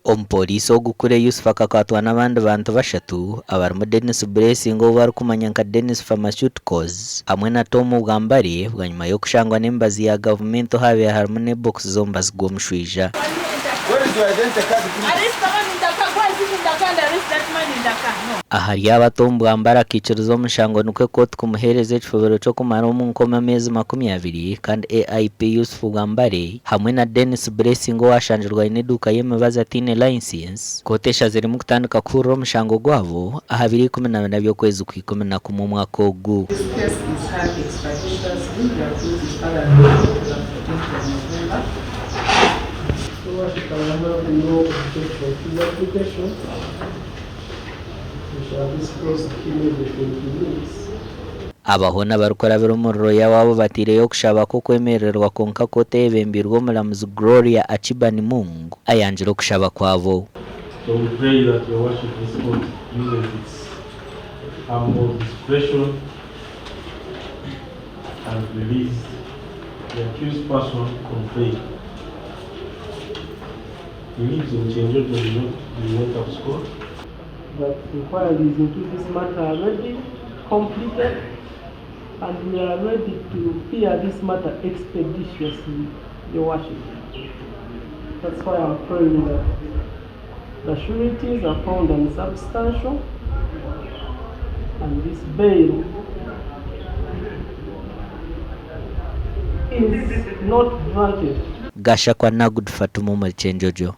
Omupooriisi ogu Kule Yusuf akakwatwa n'abandi bantu bashatu abarimu Denis Blessing ou barikumanya nka Denis Pharmaceuticals hamwe na Tom Bwambare bwanyima y'okushangwa n'emibazi ya gavumenti ohabaire harimu n'ebokisi z'omubazi gw'omushwija. Ahari aba, Tom Bwambare akaikiriza omushango nikwo kooti kumuheereza ekifubiro ky'okumara omu nkomo ameezi 20 kandi AIP Yusuf Bwambare hamwe na Denis Blessing owashangirwe aine eduuka y'emibazi ataine layisinsi, kooti eshaziremu kutandika kuhurira omushango gwabo aha biro 14 by'okwezi kwa 11 omwaka ogu. This case is heard expeditiously, the accused is paranoid to the 14th of November. Your Worship, I have no objection to the application. We shall dispose immediately in minutes. Aba hoona abarikurabira omuri rooya waabo bateireyo okushaba kw'okwemerererwa kwonka kooti eyebembeirwe omuramuzi Gloria Achibani Mung ayangire okushaba kwabo. So we pray that your worship this court uses its humble discretion and release the accused person on bail. He lives in Kyenjojo, he went up school. That inquiries into this matter are already completed and we are ready to hear this matter expeditiously, Your Worship. That's why I'm praying that the sureties are found unsubstantial and this bail is not granted. Gashakwa Nagud Fatuma omuri Kyenjojo.